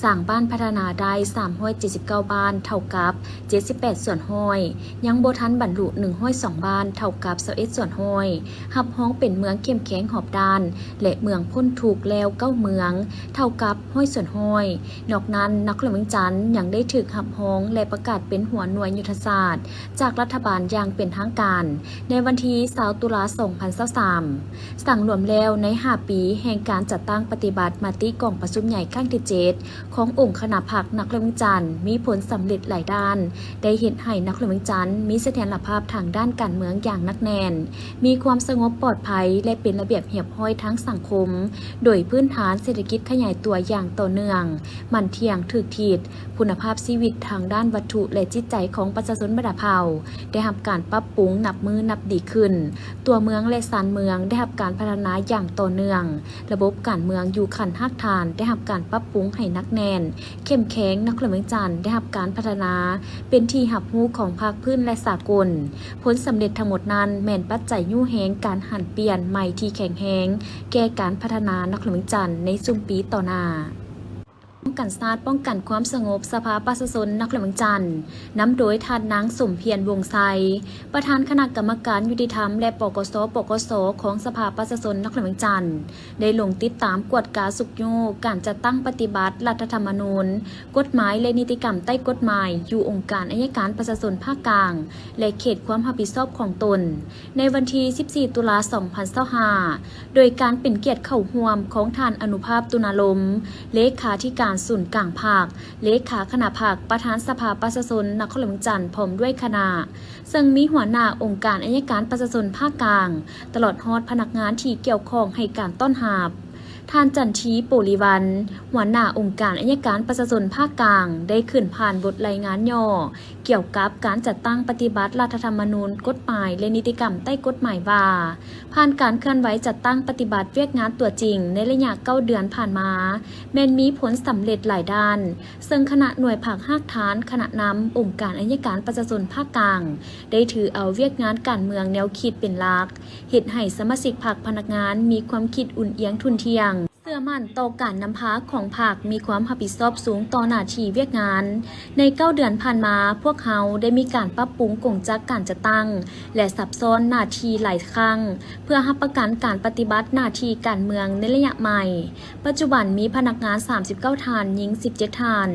ສ້າງບ້ານພັດທະນາໄດ້ສາມຮ້ອຍເຈັດສິບເກົ້າບ້ານ ເທົ່າກັບເຈັດສິບແປດສ່ວນຮ້ອຍ, ຍັງບໍ່ທັນບັນລຸໜຶ່ງຮ້ອຍສອງບ້ານ ເທົ່າກັບຊາວເອັດສ່ວນຮ້ອຍ, ຮັບຮອງເປັນເມືອງເຂັ້ມແຂງຮອບດ້ານ ແລະ ເມືອງພົ້ນທຸກແລ້ວເກົ້າເມືອງ ເທົ່າກັບຮ້ອຍສ່ວນຮ້ອຍ. ນອກນັ້ນ, ນະຄອນຫຼວງວຽງຈັນຍັງໄດ້ຖືກຮັບຮອງ ແລະ ປະກາດເປັນຫົວໜ່ວຍຍຸດທະສາດ ຈາກລັດຖະບານຢ່າງເປັນທາງການ ໃນວັນທີຊາວຕຸລາສອງພັນຊາວສາມ. ສັງລວມແລ້ວໃນຫ້າປີແຫ່ງການຈັດຕັ້ງປະຕິບັດມະຕິກອງປະຊຸມໃຫຍ່ຄັ້ງທີເຈັດ ຂອງອົງຄະນະພັກນະຄອນຫຼວງວຽງຈັນ ມີຜົນສຳເລັດຫຼາຍດ້ານ, ໄດ້ເຮັດໃຫ້ນະຄອນຫຼວງວຽງຈັນມີສະຖຽນລະພາບທາງດ້ານການເມືອງຢ່າງໜັກແໜ້ນ, ມີຄວາມສະຫງົບປອດໄພ ແລະ ເປັນລະບຽບຮຽບຮ້ອຍທາງສັງຄົມ, ໂດຍພື້ນຖານເສດຖະກິດຂະຫຍາຍຕົວຢ່າງຕໍ່ເນື່ອງ, ໝັ້ນທ່ຽງ, ຖືກທິດ, ຄຸນນະພາບຊີວິດທາງດ້ານວັດຖຸ ແລະ ຈິດໃຈຂອງປະຊາຊົນບັນດາເຜົ່າ ໄດ້ຮັບການປັບປຸງນັບມື້ນັບດີຂຶ້ນ, ຕົວເມືອງ ແລະ ຊານເມືອງໄດ້ຮັບການພັດທະນາຢ່າງຕໍ່ເນື່ອງ, ລະບົບການເມືອງຢູ່ຂັ້ນຮາກຖານໄດ້ຮັບການປັບປຸງໃຫ້ໜັກແໜ້ນ, ເຂັ້ມແຂງ, ນະຄອນຫຼວງວຽງຈັນໄດ້ຮັບການພັດທະນາເປັນທີ່ຮັບຮູ້ຂອງພາກພື້ນ ແລະ ສາກົນ. ຜົນສຳເລັດທັງໝົດນັ້ນແມ່ນປັດໄຈຍູ້ແຮງການຫັນປ່ຽນໃໝ່ທີ່ແຂງແຮງແກ່ການພັດທະນານະຄອນຫຼວງວຽງຈັນໃນຊຸມປີຕໍ່ໜ້າ. ປ້ອງກັນຊາດ, ປ້ອງກັນຄວາມສະຫງົບ, ສະພາປະຊາຊົນນະຄອນຫຼວງວຽງຈັນ ນຳໂດຍທ່ານນາງ ສົມພຽນ ວົງໄຊ ປະທານຄະນະກຳມະການຍຸຕິທຳ ແລະ ປກສ ປກສ ຂອງສະພາປະຊາຊົນນະຄອນຫຼວງວຽງຈັນ ໄດ້ລົງຕິດຕາມກວດກາຊຸກຍູ້ການຈັດຕັ້ງປະຕິບັດລັດຖະທຳມະນູນ, ກົດໝາຍ ແລະ ນິຕິກຳໃຕ້ກົດໝາຍ ຢູ່ອົງການໄອຍະການປະຊາຊົນພາກກາງ ແລະ ເຂດຄວາມຮັບຜິດຊອບຂອງຕົນ. ໃນວັນທີສິບສີ່ ຕຸລາ ສອງພັນຊາວຫ້າ ໂດຍການເປັນກຽດເຂົ້າຮ່ວມຂອງທ່ານ ອະນຸພາບ ຕຸນາລົມ ເລຂາທິການສູນກາງພັກ, ເລຂາຄະນະພັກ, ປະທານສະພາປະຊາຊົນນະຄອນຫຼວງວຽງຈັນ ພ້ອມດ້ວຍຄະນະ, ເຊິ່ງມີຫົວໜ້າອົງການໄອຍະການປະຊາຊົນພາກກາງ ຕະຫຼອດຮອດພະນັກງານທີ່ກ່ຽວຂ້ອງໃຫ້ການຕ້ອນຮັບ. ທ່ານ ຈັນທີ ໂປລິວັນ ຫົວໜ້າອົງການໄອຍະການປະຊາຊົນພາກກາງ ໄດ້ຂຶ້ນຜ່ານບົດລາຍງານຫຍໍ້ ກ່ຽວກັບການຈັດຕັ້ງປະຕິບັດລັດຖະທຳມະນູນ, ກົດໝາຍ ແລະ ນິຕິກຳໃຕ້ກົດໝາຍວ່າ, ຜ່ານການເຄື່ອນໄຫວຈັດຕັ້ງປະຕິບັດວຽກງານຕົວຈິງໃນໄລຍະເກົ້າເດືອນຜ່ານມາ, ແມ່ນມີຜົນສຳເລັດຫຼາຍດ້ານ, ເຊິ່ງຄະນະໜ່ວຍພັກຮາກຖານ, ຄະນະນຳ, ອົງການໄອຍະການປະຊາຊົນພາກກາງ ໄດ້ຖືເອົາວຽກງານການເມືອງແນວຄິດເປັນຫຼັກ, ເຮັດໃຫ້ສະມາຊິກພັກພະນັກງານມີຄວາມຄິດອຸ່ນອຽງທຸ່ນທ່ຽງ, ເຊື່ອໝັ້ນຕໍ່ການນຳພາຂອງພັກ, ມີຄວາມຮັບຜິດຊອບສູງຕໍ່ໜ້າທີ່ວຽກງານ. ໃນເກົ້າເດືອນຜ່ານມາ, ພວກເຮົາໄດ້ມີການປັບປຸງກົງຈັກການຈັດຕັ້ງ ແລະ ຊັບຊ້ອນໜ້າທີ່ຫຼາຍຄັ້ງ ເພື່ອຮັບປະກັນການປະຕິບັດໜ້າທີ່ການເມືອງໃນໄລຍະໃໝ່. ປັດຈຸບັນມີພະນັກງານສາມສິບເກົ້າທ່ານ, ຍິງສິບເຈັດທ່ານ.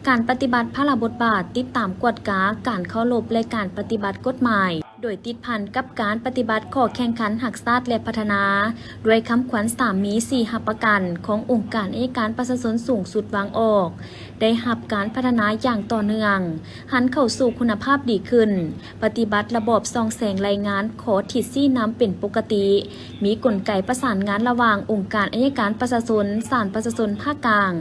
ການປະຕິບັດພາລະບົດບາດຕິດຕາມກວດກາການເຄົາລົບ ແລະ ການປະຕິບັດກົດໝາຍ ໂດຍຕິດພັນກັບການປະຕິບັດຂໍ້ແຂ່ງຂັນຮັກຊາດ ແລະ ພັດທະນາ ດ້ວຍຄຳຂວັນສາມມີສີ່ຮັບປະກັນຂອງອົງການອັຍການປະຊາຊົນສູງສຸດວາງອອກ ໄດ້ຮັບການພັດທະນາຢ່າງຕໍ່ເນື່ອງ, ຫັນເຂົ້າສູ່ຄຸນນະພາບດີຂຶ້ນ, ປະຕິບັດລະບອບສ່ອງແສງລາຍງານຂໍ້ທິດຊີ້ນຳເປັນປົກກະຕິ, ມີກົນໄກປະສານງານລະຫວ່າງອົງການອັຍການປະຊາຊົນ, ສານປະຊາຊົນພາກກາງ,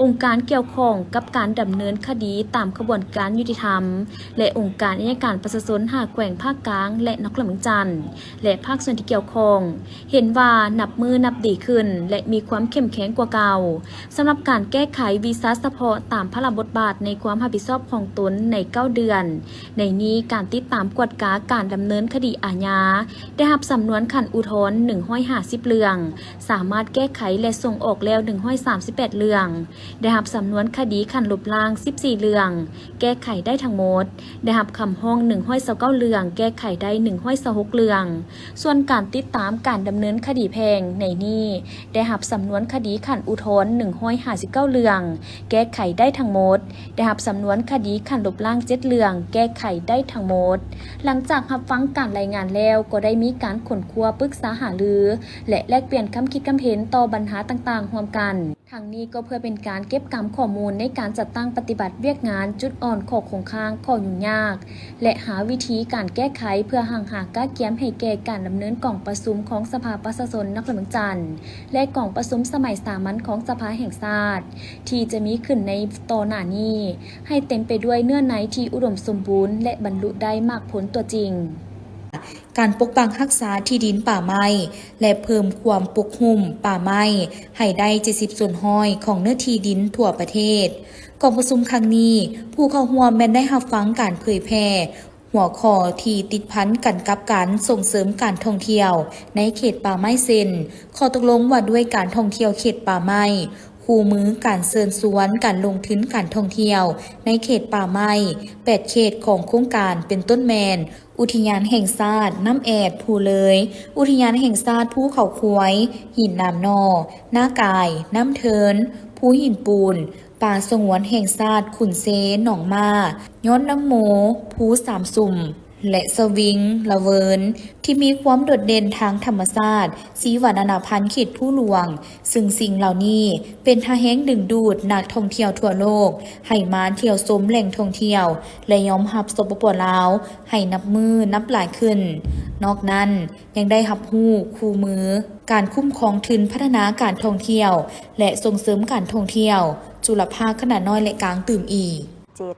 ອົງການກ່ຽວຂ້ອງກັບການດຳເນີນຄະດີຕາມຂະບວນການຍຸຕິທຳ ແລະ ອົງການອັຍການປະຊາຊົນຫ້າແຂວງພາກກາງ ແລະ ນະຄອນຫຼວງວຽງຈັນ ແລະ ພາກສ່ວນທີ່ກ່ຽວຂ້ອງ ເຫັນວ່ານັບມື້ນັບດີຂຶ້ນ ແລະ ມີຄວາມເຂັ້ມແຂງກວ່າເກົ່າ. ສຳລັບການແກ້ໄຂວິຊາສະເພາະຕາມພາລະບົດບາດໃນຄວາມຮັບຜິດຊອບຂອງຕົນໃນເກົ້າເດືອນ, ໃນນີ້ການຕິດຕາມກວດກາການດຳເນີນຄະດີອາຍາ ໄດ້ຮັບສຳນວນຂັ້ນອຸທອນໜຶ່ງຮ້ອຍຫ້າສິບເລື່ອງ, ສາມາດແກ້ໄຂ ແລະ ສົ່ງອອກແລ້ວໜຶ່ງຮ້ອຍສາມສິບແປດເລື່ອງ, ໄດ້ຮັບສຳນວນຄະດີຂັ້ນລົບລ້າງສິບສີ່ເລື່ອງ, ແກ້ໄຂໄດ້ທັງໝົດ, ໄດ້ຮັບຄຳຮ້ອງໜຶ່ງຮ້ອຍຊາວເກົ້າເລື່ອງ, ແກ້ໄຂໄດ້ໜຶ່ງຮ້ອຍຊາວຫົກເລື່ອງ. ສ່ວນການຕິດຕາມການດຳເນີນຄະດີແພ່ງໃນນີ້ ໄດ້ຮັບສຳນວນຄະດີຂັ້ນອຸທອນໜຶ່ງຮ້ອຍຫ້າສິບເກົ້າເລື່ອງ, ແກ້ໄຂໄດ້ທັງໝົດ, ໄດ້ຮັບສຳນວນຄະດີຂັ້ນລົບລ້າງເຈັດເລື່ອງ, ແກ້ໄຂໄດ້ທັງໝົດ. ຫຼັງຈາກຮັບຟັງການລາຍງານແລ້ວ, ກໍໄດ້ມີການຄົ້ນຄວ້າ, ປຶກສາຫາລື ແລະ ແລກປ່ຽນຄຳຄິດຄຳເຫັນຕໍ່ບັນຫາຕ່າງໆຮ່ວມກັນ. ທັງນີ້ກໍເພື່ອເປັນການເກັບກຳຂໍ້ມູນໃນການຈັດຕັ້ງປະຕິບັດວຽກງານ, ຈຸດອ່ອນ, ຂໍ້ຄົງຄ້າງ, ຂໍ້ຫຍຸ້ງຍາກ ແລະ ຫາວິທີການແກ້ໄຂເພື່ອຮັ່ງຫາກະກຽມໃຫ້ແກ່ການດຳເນີນກອງປະຊຸມຂອງສະພາປະຊາຊົນນະຄອນຫຼວງວຽງຈັນ ແລະ ກອງປະຊຸມສະໄໝສາມັນຂອງສະພາແຫ່ງຊາດ ທີ່ຈະມີຂຶ້ນໃນຕໍ່ໜ້ານີ້ ໃຫ້ເຕັມໄປດ້ວຍເນື້ອໃນທີ່ອຸດົມສົມບູນ ແລະ ບັນລຸໄດ້ໝາກຜົນຕົວຈິງ. ການປົກປັກຮັກສາທີ່ດິນປ່າໄມ້ ແລະ ເພີ່ມຄວາມປົກຫຸ້ມປ່າໄມ້ໃຫ້ໄດ້ເຈັດສິບສ່ວນຮ້ອຍຂອງເນື້ອທີ່ດິນທົ່ວປະເທດ. ກອງປະຊຸມຄັ້ງນີ້, ຜູ້ເຂົ້າຮ່ວມແມ່ນໄດ້ຮັບຟັງການເຜີຍແຜ່ຫົວຂໍ້ທີ່ຕິດພັນກັນກັບການສົ່ງເສີມການທ່ອງທ່ຽວໃນເຂດປ່າໄມ້ ເຊັ່ນ ຂໍ້ຕົກລົງວ່າດ້ວຍການທ່ອງທ່ຽວເຂດປ່າໄມ້, ຄູ່ມືການເຊີນຊວນການລົງທຶນການທ່ອງທ່ຽວໃນເຂດປ່າໄມ້ ແປດເຂດຂອງໂຄງການ ເປັນຕົ້ນແມ່ນ ອຸທິຍານແຫ່ງຊາດນ້ຳແອດ-ພູເລີຍ, ອຸທິຍານແຫ່ງຊາດພູເຂົາຄວາຍ, ຫີນໜາມໜໍ່, ນາກາຍ, ນ້ຳເທີນ, ພູຫີນປູນ, ປ່າສະຫງວນແຫ່ງຊາດຂຸນເຊ, ໜອງມ້າ, ຍອດນ້ຳໂມ, ພູສາມສຸມ ແລະ ສະວິງລະເວີນ ທີ່ມີຄວາມໂດດເດັ່ນທາງທຳມະຊາດ, ຊີວະນານາພັນເຂດພູຫຼວງ, ຊຶ່ງສິ່ງເຫຼົ່ານີ້ເປັນທ່າແຮງດຶງດູດນັກທ່ອງທ່ຽວທົ່ວໂລກໃຫ້ມາທ່ຽວຊົມແຫຼ່ງທ່ອງທ່ຽວ ແລະ ຍອມຮັບ ສປປ ລາວ ໃຫ້ນັບມື້ນັບຫຼາຍຂຶ້ນ. ນອກນັ້ນ, ຍັງໄດ້ຮັບຮູ້ຄູ່ມືການຄຸ້ມຄອງທຶນພັດທະນາການທ່ອງທ່ຽວ ແລະ ສົ່ງເສີມການທ່ອງທ່ຽວຈຸລະພາກຂະໜາດນ້ອຍ ແລະ ກາງຕື່ມອີກ. ເຈັດ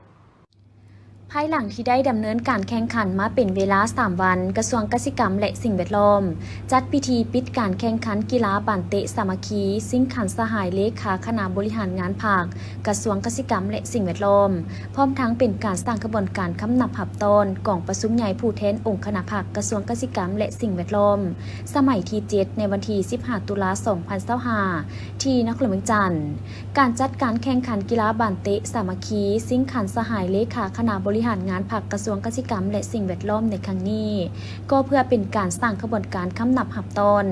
ພາຍຫຼັງທີ່ໄດ້ດຳເນີນການແຂ່ງຂັນມາເປັນເວລາສາມວັນ, ກະຊວງກະສິກຳ ແລະ ສິ່ງແວດລ້ອມ ຈັດພິທີປິດການແຂ່ງຂັນກິລາບານເຕະສາມັກຄີ ຊິງຂັນສະຫາຍເລຂາຄະນະບໍລິຫານງານພັກ ກະຊວງກະສິກຳ ແລະ ສິ່ງແວດລ້ອມ, ພ້ອມທັງເປັນການສ້າງຂະບວນການຄຳນັບຮັບຕ້ອນກອງປະຊຸມໃຫຍ່ຜູ້ແທນອົງຄະນະພັກກະຊວງກະສິກຳ ແລະ ສິ່ງແວດລ້ອມ ສະໄໝທີເຈັດ ໃນວັນທີສິບຫ້າ ຕຸລາ ສອງພັນຊາວຫ້າ ທີ່ນະຄອນຫຼວງວຽງຈັນ. ການຈັດການແຂ່ງຂັນກິລາບານເຕະສາມັກຄີ ຊິງຂັນສະຫາຍເລຂາຄະນະບໍລິຫານງານພັກກະຊວງກະສິກຳ ແລະ ສິ່ງແວດລ້ອມໃນຄັ້ງນີ້ ກໍເພື່ອເປັນການສ້າງຂະບວນການຄຳນັບຮັບຕ້ອນ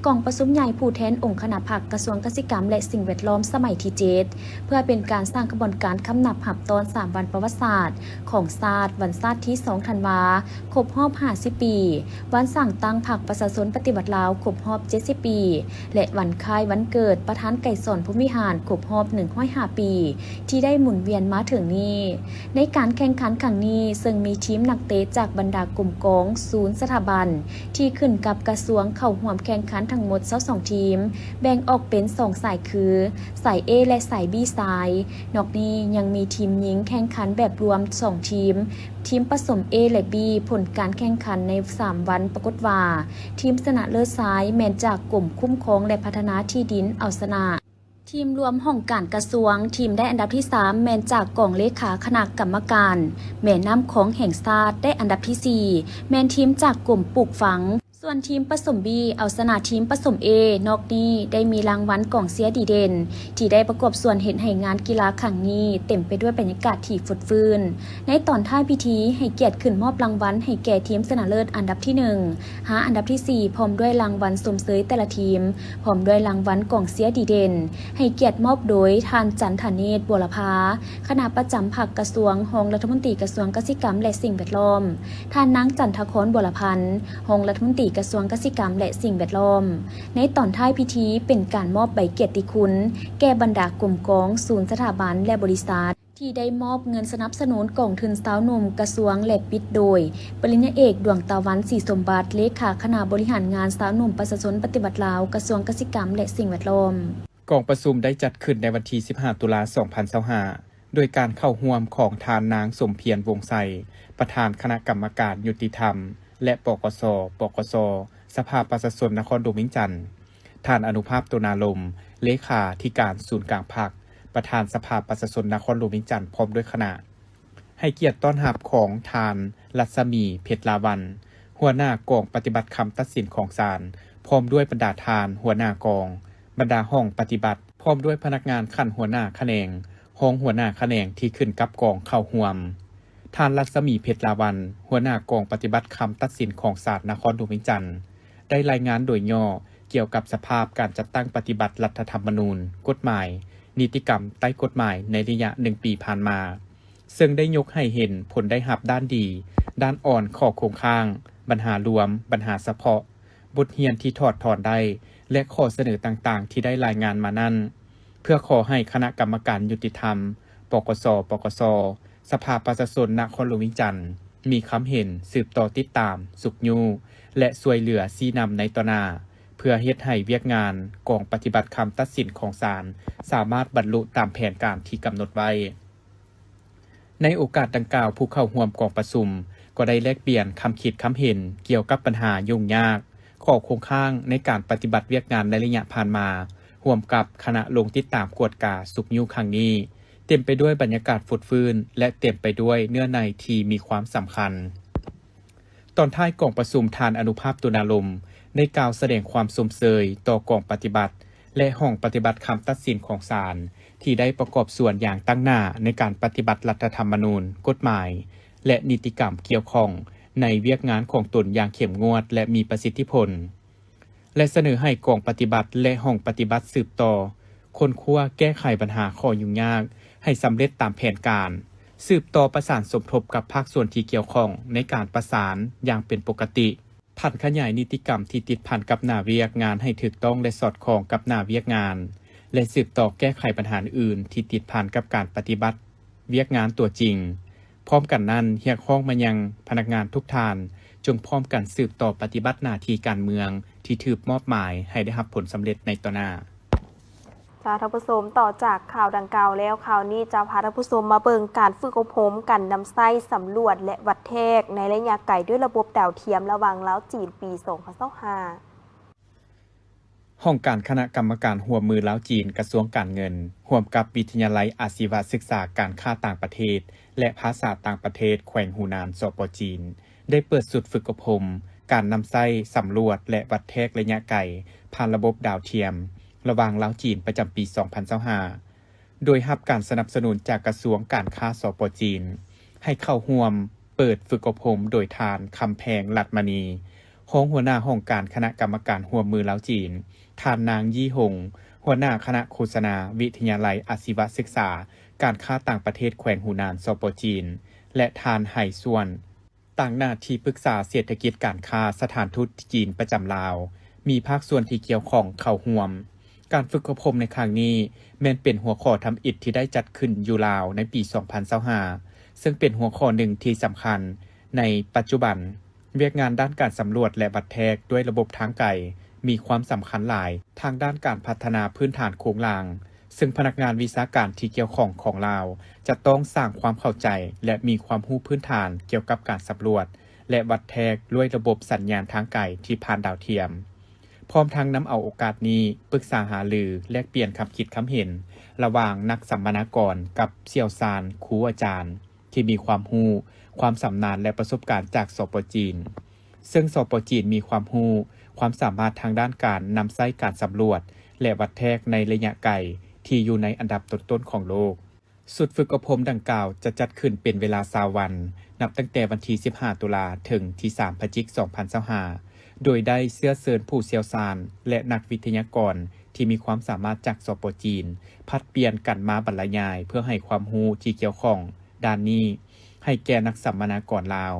ກອງປະຊຸມໃຫຍ່ຜູ້ແທນອົງຄະນະພັກກະຊວງກະສິກຳ ແລະ ສິ່ງແວດລ້ອມ ສະໄໝທີເຈັດ ເພື່ອເປັນການສ້າງຂະບວນການຄຳນັບຮັບຕ້ອນສາມວັນປະຫວັດສາດຂອງຊາດ, ວັນຊາດທີສອງ ທັນວາ ຄົບຮອບຫ້າສິບປີ, ວັນສ້າງຕັ້ງພັກປະຊາຊົນປະຕິວັດລາວຄົບຮອບເຈັດສິບປີ ແລະ ວັນຄ້າຍວັນເກີດປະທານໄກສອນ ພົມວິຫານ ຄົບຮອບໜຶ່ງຮ້ອຍຫ້າປີ ທີ່ໄດ້ໝູນວຽນມາເຖິງນີ້. ໃນການແຂ່ງຂັນຄັ້ງນີ້ ເຊິ່ງມີທີມນັກເຕະຈາກບັນດາກົມກອງ, ສູນ, ສະຖາບັນ ທີ່ຂຶ້ນກັບກະຊວງເຂົ້າຮ່ວມແຂ່ງຂັນທັງໝົດຊາວສອງທີມ, ແບ່ງອອກເປັນສອງສາຍຄື ສາຍ A ແລະ ສາຍ B ຊາຍ. ນອກນີ້ຍັງມີທີມຍິງແຂ່ງຂັນແບບລວມສອງທີມ, ທີມປະສົມ A ແລະ B. ຜົນການແຂ່ງຂັນໃນສາມວັນປາກົດວ່າ ທີມຊະນະເລີດຊາຍແມ່ນຈາກກົມຄຸ້ມຄອງ ແລະ ພັດທະນາທີ່ດິນເອົາຊະນະ ທີມລວມຫ້ອງການກະຊວງ, ທີມໄດ້ອັນດັບທີສາມແມ່ນຈາກກອງເລຂາຄະນະກຳມະການແມ່ນ້ຳຂອງແຫ່ງຊາດ, ໄດ້ອັນດັບທີສີ່ແມ່ນທີມຈາກກົມປູກຝັງ. ສ່ວນທີມປະສົມ B ເອົາຊະນະທີມປະສົມ A ນອກນີ້ໄດ້ມີລາງວັນກອງເຊຍດີເດັ່ນ ທີ່ໄດ້ປະກອບສ່ວນເຮັດໃຫ້ງານກິລາຄັ້ງນີ້ເຕັມໄປດ້ວຍບັນຍາກາດທີ່ຟົດຟື້ນ. ໃນຕອນທ້າຍພິທີ ໃຫ້ກຽດຂຶ້ນມອບລາງວັນໃຫ້ແກ່ທີມຊະນະເລີດອັນດັບທີໜຶ່ງ ຫາອັນດັບທີສີ່ ພ້ອມດ້ວຍລາງວັນຊົມເຊີຍແຕ່ລະທີມ ພ້ອມດ້ວຍລາງວັນກອງເຊຍດີເດັ່ນ ໃຫ້ກຽດມອບໂດຍທ່ານ ຈັນທະເນດ ບົວລະພາ ຄະນະປະຈຳພັກກະຊວງ, ຮອງລັດຖະມົນຕີກະຊວງກະສິກຳ ແລະ ສິ່ງແວດລ້ອມ, ທ່ານນາງ ຈັນທະຄອນ ບົວລະພັນ ຮອງລັດຖະມົນຕີກະຊວງກະສິກຳ ແລະ ສິ່ງແວດລ້ອມ. ໃນຕອນທ້າຍພິທີ ເປັນການມອບໃບກຽດຕິຄຸນແກ່ບັນດາກົມກອງ, ສູນ, ສະຖາບັນ ແລະ ບໍລິສັດ ທີ່ໄດ້ມອບເງິນສະໜັບສະໜູນກອງທຶນຊາວໜຸ່ມກະຊວງ ແລະ ປິດໂດຍ ປະລິນຍາເອກ ດວງຕາວັນ ສີສົມບັດ ເລຂາຄະນະບໍລິຫານງານຊາວໜຸ່ມປະຊາຊົນປະຕິວັດລາວ ກະຊວງກະສິກຳ ແລະ ສິ່ງແວດລ້ອມ. ກອງປະຊຸມໄດ້ຈັດຂຶ້ນໃນວັນທີສິບຫ້າ ຕຸລາ ສອງພັນຊາວຫ້າ ໂດຍການເຂົ້າຮ່ວມຂອງທ່ານນາງ ສົມພຽນ ວົງໄຊ ປະທານຄະນະກຳມະການຍຸຕິທຳ ແລະ ປກສ, ປກສ, ສະພາປະຊາຊົນນະຄອນຫຼວງວຽງຈັນ, ທ່ານ ອະນຸພາບ ໂຕນາລົມ ເລຂາທິການສູນກາງພັກ, ປະທານສະພາປະຊາຊົນນະຄອນຫຼວງວຽງຈັນ ພ້ອມດ້ວຍຄະນະ. ໃຫ້ກຽດຕ້ອນຮັບຂອງທ່ານ ລັດສະໝີ ເພັດລາວັນ ຫົວໜ້າກອງປະຕິບັດຄຳຕັດສິນຂອງສານ ພ້ອມດ້ວຍບັນດາທ່ານຫົວໜ້າກອງ, ບັນດາຫ້ອງປະຕິບັດ, ພ້ອມດ້ວຍພະນັກງານຂັ້ນຫົວໜ້າຂະແໜງ, ຮອງຫົວໜ້າຂະແໜງທີ່ຂຶ້ນກັບກອງເຂົ້າຮ່ວມ. ທ່ານ ລັດສະໝີ ເພັດລາວັນ ຫົວໜ້າກອງປະຕິບັດຄຳຕັດສິນຂອງສານນະຄອນຫຼວງວຽງຈັນ ໄດ້ລາຍງານໂດຍຫຍໍ້ກ່ຽວກັບສະພາບການຈັດຕັ້ງປະຕິບັດລັດຖະທຳມະນູນ, ກົດໝາຍ, ນິຕິກຳໃຕ້ກົດໝາຍໃນໄລຍະໜຶ່ງປີຜ່ານມາ, ເຊິ່ງໄດ້ຍົກໃຫ້ເຫັນຜົນໄດ້ຮັບດ້ານດີ, ດ້ານອ່ອນ, ຂໍ້ຄົງຄ້າງ, ບັນຫາລວມ, ບັນຫາສະເພາະ, ບົດຮຽນທີ່ຖອດຖອນໄດ້ ແລະ ຂໍ້ສະເໜີຕ່າງໆທີ່ໄດ້ລາຍງານມານັ້ນ, ເພື່ອຂໍໃຫ້ຄະນະກຳມະການຍຸຕິທຳ, ປກສ, ປກສ, ສະພາປະຊາຊົນນະຄອນຫຼວງວຽງຈັນ ມີຄຳເຫັນສືບຕໍ່ຕິດຕາມ, ຊຸກຍູ້ ແລະ ຊ່ວຍເຫຼືອຊີ້ນຳໃນຕໍ່ໜ້າ ເພື່ອເຮັດໃຫ້ວຽກງານກອງປະຕິບັດຄຳຕັດສິນຂອງສານ ສາມາດບັນລຸຕາມແຜນການທີ່ກຳນົດໄວ້. ໃນໂອກາດດັ່ງກ່າວ, ຜູ້ເຂົ້າຮ່ວມກອງປະຊຸມກໍໄດ້ແລກປ່ຽນຄຳຄິດຄຳເຫັນກ່ຽວກັບບັນຫາຫຍຸ້ງຍາກ, ຂໍ້ຄົງຄ້າງໃນການປະຕິບັດວຽກງານໃນໄລຍະຜ່ານມາ, ຮ່ວມກັບຄະນະລົງຕິດຕາມກວດກາຊຸກຍູ້ຄັ້ງນີ້ ເຕັມໄປດ້ວຍບັນຍາກາດຟົດຟື້ນ ແລະ ເຕັມໄປດ້ວຍເນື້ອໃນທີ່ມີຄວາມສຳຄັນ. ຕອນທ້າຍກອງປະຊຸມ, ທ່ານ ອະນຸພາບ ຕຸນາລົມ ໄດ້ກ່າວສະແດງຄວາມຊົມເຊີຍຕໍ່ກອງປະຕິບັດ ແລະ ຫ້ອງປະຕິບັດຄຳຕັດສິນຂອງສານ ທີ່ໄດ້ປະກອບສ່ວນຢ່າງຕັ້ງໜ້າໃນການປະຕິບັດລັດຖະທຳມະນູນ, ກົດໝາຍ ແລະ ນິຕິກຳກ່ຽວຂ້ອງໃນວຽກງານຂອງຕົນຢ່າງເຂັ້ມງວດ ແລະ ມີປະສິດທິຜົນ. ແລະ ສະເໜີໃຫ້ກອງປະຕິບັດ ແລະ ຫ້ອງປະຕິບັດສືບຕໍ່ຄົ້ນຄວ້າແກ້ໄຂບັນຫາຂໍ້ຫຍຸ້ງຍາກໃຫ້ສຳເລັດຕາມແຜນການ, ສືບຕໍ່ປະສານສົມທົບກັບພາກສ່ວນທີ່ກ່ຽວຂ້ອງໃນການປະສານຢ່າງເປັນປົກກະຕິ, ຜັນຂະຫຍາຍນິຕິກຳທີ່ຕິດພັນກັບໜ້າວຽກງານໃຫ້ຖືກຕ້ອງ ແລະ ສອດຄ່ອງກັບໜ້າວຽກງານ, ແລະ ສືບຕໍ່ແກ້ໄຂບັນຫາອື່ນທີ່ຕິດພັນກັບການປະຕິບັດວຽກງານຕົວຈິງ. ພ້ອມກັນນັ້ນ, ຮຽກຮ້ອງມາຍັງພະນັກງານທຸກທ່ານ ຈົ່ງພ້ອມກັນສືບຕໍ່ປະຕິບັດໜ້າທີ່ການເມືອງທີ່ຖືກມອບໝາຍໃຫ້ໄດ້ຮັບຜົນສຳເລັດໃນຕໍ່ໜ້າ. ເຈົ້າທ່ານຜູ້ຊົມ, ຕໍ່ຈາກຂ່າວດັ່ງກ່າວແລ້ວ, ຄາວນີ້ຈະພາທ່ານຜູ້ຊົມມາເບິ່ງການຝຶກອົບຮົມການນຳໃຊ້ສຳຫຼວດ ແລະ ວັດແທກໃນໄລຍະໄກດ້ວຍລະບົບດາວທຽມລະຫວ່າງລາວ-ຈີນ ປີສອງພັນຊາວຫ້າ. ຫ້ອງການຄະນະກຳມະການຮ່ວມມືລາວ-ຈີນ ກະຊວງການເງິນ ຮ່ວມກັບວິທະຍາໄລອາຊີວະສຶກສາການຄ້າຕ່າງປະເທດ ແລະ ພາສາຕ່າງປະເທດແຂວງຫູນານ ສປ ຈີນ ໄດ້ເປີດຊຸດຝຶກອົບຮົມການນຳໃຊ້ສຳຫຼວດ ແລະ ວັດແທກໄລຍະໄກຜ່ານລະບົບດາວທຽມ ລະຫວ່າງລາວ-ຈີນ ປະຈຳປີສອງພັນຊາວຫ້າ ໂດຍຮັບການສະໜັບສະໜູນຈາກກະຊວງການຄ້າ ສປ ຈີນ ໃຫ້ເຂົ້າຮ່ວມເປີດຝຶກອົບຮົມໂດຍທ່ານ ຄຳແພງ ລັດມະນີ ຮອງຫົວໜ້າຫ້ອງການຄະນະກຳມະການຮ່ວມມືລາວ-ຈີນ, ທ່ານ ນາງ ຢີ່ຫົງ ຫົວໜ້າຄະນະໂຄສະນາ ວິທະຍາໄລອາຊີວະສຶກສາການຄ້າຕ່າງປະເທດແຂວງຫູນານ ສປ ຈີນ ແລະ ທ່ານ ໄຫ ສ່ວນ ຕາງໜ້າທີ່ປຶກສາເສດຖະກິດການຄ້າສະຖານທູດຈີນປະຈຳລາວ, ມີພາກສ່ວນທີ່ກ່ຽວຂ້ອງເຂົ້າຮ່ວມ. ການຝຶກອົບຮົມໃນຄັ້ງນີ້ແມ່ນເປັນຫົວຂໍ້ທຳອິດທີ່ໄດ້ຈັດຂຶ້ນຢູ່ລາວໃນປີສອງພັນຊາວຫ້າ ເຊິ່ງເປັນຫົວຂໍ້ໜຶ່ງທີ່ສຳຄັນໃນປັດຈຸບັນ. ວຽກງານດ້ານການສຳຫຼວດ ແລະ ວັດແທກດ້ວຍລະບົບທາງໄກ ມີຄວາມສຳຄັນຫຼາຍທາງດ້ານການພັດທະນາພື້ນຖານໂຄງລ່າງ, ເຊິ່ງພະນັກງານວິຊາການທີ່ກ່ຽວຂ້ອງຂອງລາວ ຈະຕ້ອງສ້າງຄວາມເຂົ້າໃຈ ແລະ ມີຄວາມຮູ້ພື້ນຖານກ່ຽວກັບການສຳຫຼວດ ແລະ ວັດແທກດ້ວຍລະບົບສັນຍານທາງໄກທີ່ຜ່ານດາວທຽມ, ພ້ອມທັງນຳເອົາໂອກາດນີ້ປຶກສາຫາລື, ແລກປ່ຽນຄຳຄິດຄຳເຫັນ ລະຫວ່າງນັກສຳມະນາກອນກັບຊ່ຽວຊານຄູອາຈານ ທີ່ມີຄວາມຮູ້, ຄວາມຊຳນານ ແລະ ປະສົບການຈາກ ສປ ຈີນ. ເຊິ່ງ ສປ ຈີນ ມີຄວາມຮູ້, ຄວາມສາມາດທາງດ້ານການນຳໃຊ້ການສຳຫຼວດ ແລະ ວັດແທກໃນໄລຍະໄກ ທີ່ຢູ່ໃນອັນດັບຕົ້ນໆຂອງໂລກ. ຊຸດຝຶກອົບຮົມດັ່ງກ່າວຈະຈັດຂຶ້ນເປັນເວລາຊາວວັນ, ນັບຕັ້ງແຕ່ວັນທີສິບຫ້າ ຕຸລາ ເຖິງທີສາມ ພະຈິກ ສອງພັນຊາວຫ້າ ໂດຍໄດ້ເຊື້ອເຊີນຜູ້ຊ່ຽວຊານ ແລະ ນັກວິທະຍາກອນທີ່ມີຄວາມສາມາດຈາກ ສປ ຈີນ ຜັດປ່ຽນກັນມາບັນລະຍາຍ ເພື່ອໃຫ້ຄວາມຮູ້ທີ່ກ່ຽວຂ້ອງດ້ານນີ້ ໃຫ້ແກ່ນັກສຳມະນາກອນລາວ.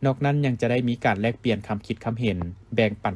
ນອກນັ້ນຍັງຈະໄດ້ມີການແລກປ່ຽນຄຳຄິດຄຳເຫັນ, ແບ່ງປັນ